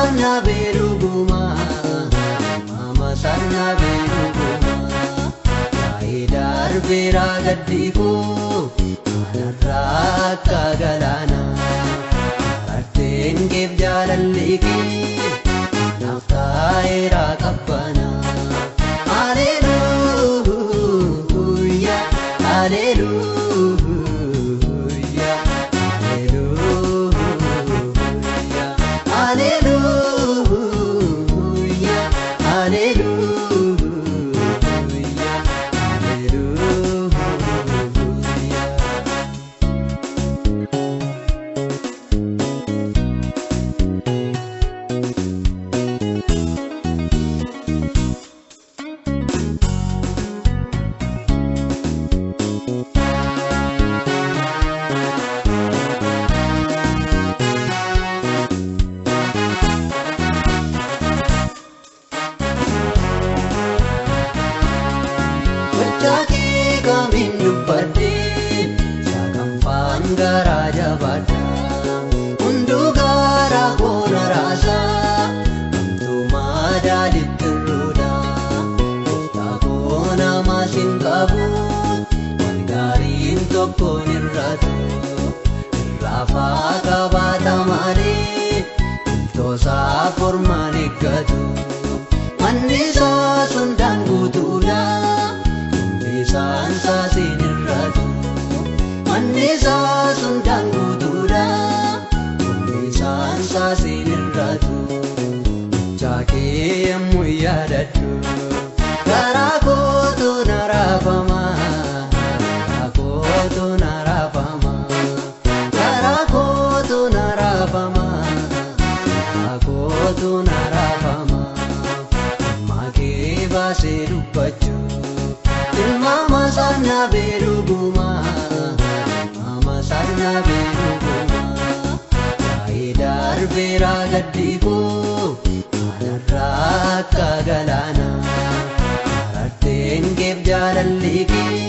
sana beeruguma, mama sana beeruguma. Yaa'ee darbeera gaddi koo kanarraa akka galaanaa. Arteen keef jaalalli kee naaf taa'eera qabbanaa. Haleluuyaa, haleluuyaa, haleluuyaa, haleluuyaa, haleluuyaa, haleluuyaa. Gochaa kee kamiin dubbadhee saganfaan garaa jabaadha. Hunduu garaa koo na raasaa kamtuu madaalitti irruudha. Gooftaa koo nama sin qabu waan gaariin tokko hin irratu. Irraafaa qabaata malee bultoosaa formaan eeggatu. Manni isaa sundaan guutuudha. Isaan saasin irratu. Manni isaa sundaan guutuudha. Isaan saasin irratu. Gochaa kee yommuu yaadadhu garaa kootu na raafama. Garaa kootu na raafama. Garaa kootu na raafama. Garaa kootu na raafama. Dhimma kee baasee dubbachuu. Ilmaama sana beeruguma, ilmaama sana beeruguma. Yaa'ee darbeera gaddi koo kanarraa akka galaanaa. Arteen keef jaalalli kee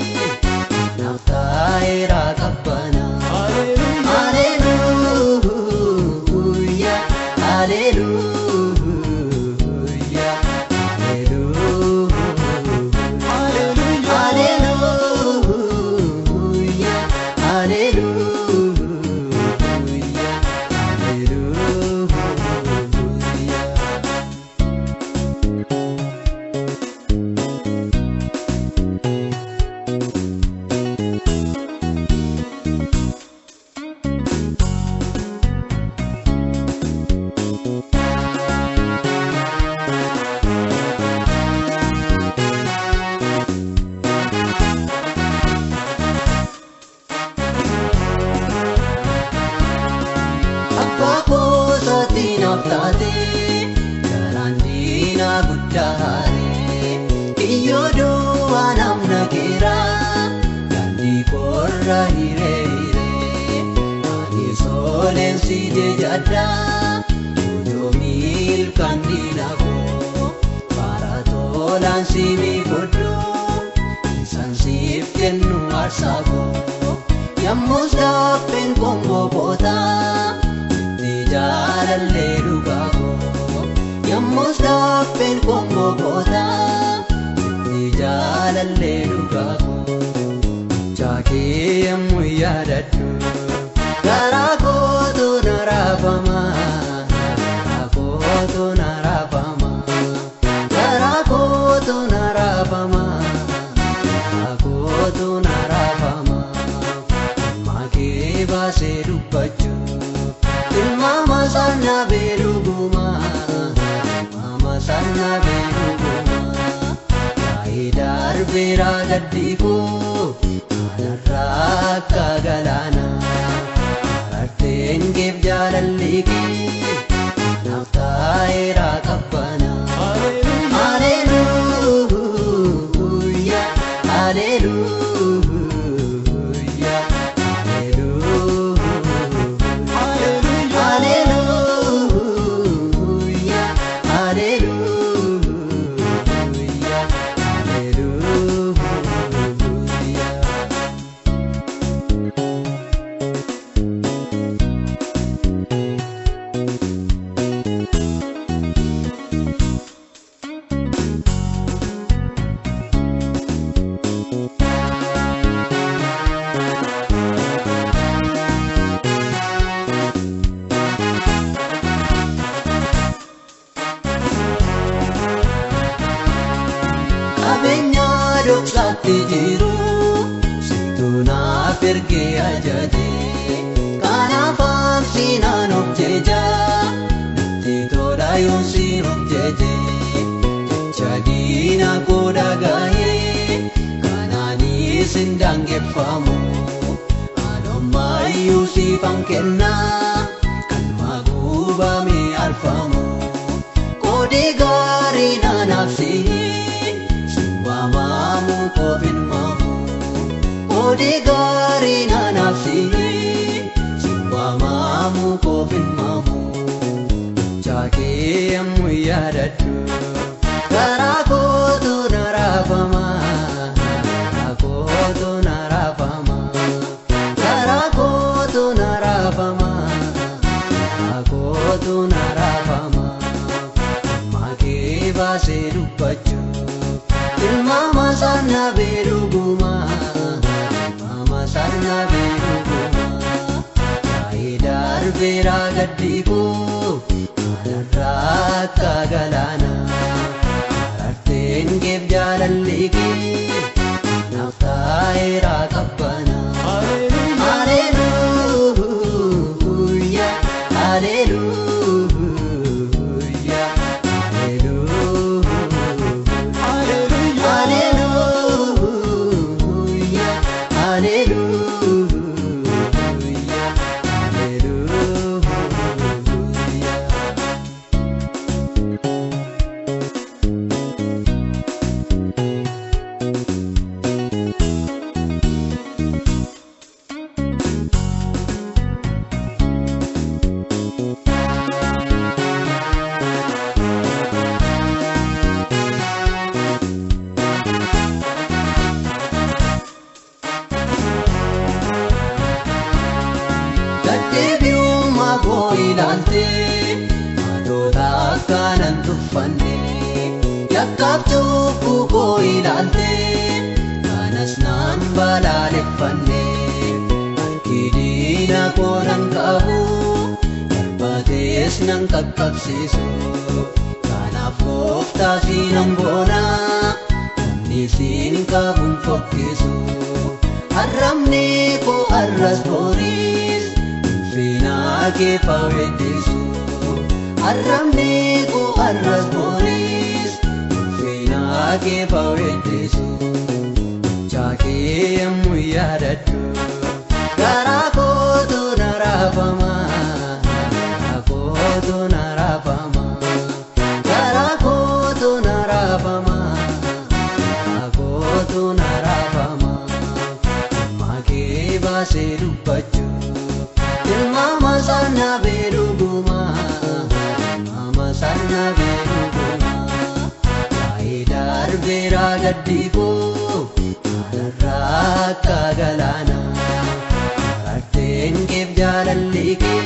naaf taa'eera qabbanaa. Haleluuyaa, haleluuyaa, haleluuyaa. Haleluuyaa, haleluuyaa, haleluuyaa. Abbaa koosaatiin naaf taate garaan diinaa guddaa haaree kiyyoo duwwaa namna keera daandii korra hiree hiree ani sooleen si jejadha tuujoo milkaan diina koo bara tolaan si miidhagdu isaan siif kennu aarsaa koo yommus laaffeen komboboota itti jaalallee dhugaa koo yommus laaffeen komboboota itti jaalallee dhugaa koo. Gochaa kee yommuu yaadadhu garaa kootu na raafama. Garaa kootu na raafama. Garaa kootu na raafama. Garaa kootu na raafama. Dhimma kee baasee dubbachuu ilmaama sana beeruguma. Ilmaama sana beeruguma. Yaa'ee darbeera gaddi koo kanarraa akka galaanaa. Arteen keef jaalalli kee naaf taa'eera qabbanaa. Haleluuyaa, haleluuyaa, haleluuyaa, haleluuyaa, haleluuyaa, haleluuyaa. kee ajaje. Kanaaf siinaan of jeja, natti tola yoon siin of jeje. Jecha diina koo dhagahee, kanaanis hin daangeffamu. Anomaayyuu siifan kennaa, kan maguubame alfamu. Qoodee gaarii naanaaf sihi, sin waamamu koof hin maamu. Qoodee gaarii naanaaf sihi, sin waamamu koof hin maamu. Chaakee yommuu yaadadhu, garaa kootu na raafama. Garaa kootu na raafama. Garaa kootu na raafama. Garaa kootu na raafama. Makee baasee dubbachuu, tilmaama sana beeluguma. Tilmaama sana beeluguma. Waa'ee darbeeraa gaddi koo, kanarraa akka galaana. Ararteen keef jaalalli kee, naaf taa'eeraa qabbana. Haleluuyaa, haleluuyaa, haleluuyaa. Haleluuyaa, haleluuyaa, haleluuyaa. Deddeebi'ummaa koo ilaaltee, matoota akkanan tuffanne. Yakkaaf cubbuu koo ilaaltee, kanas naan balaaleffanne. Harki diina koo nan qabu, darbatees nan qaqqabsiisu. Kanaaf gooftaa siinan boona, namni siin qabuun fokkisu. Arrabni koo arras boriis, ulfina kee fayyadisu. Arrabni koo arras boriis, ulfina kee fayyadisu. Chaakee yommuu yaadadhu, garaa kootu na raafama. Garaa kootu na raafama. Garaa kootu na raafama. Garaa kootu na raafama. Makee baasee dubbachuu, tilmaama sana beeluguma. Tilmaama sana beeluguma. Waa'ee darbeeraa gaddi koo, kanarraa akka galaana. Ararteen keef jaalalli kee,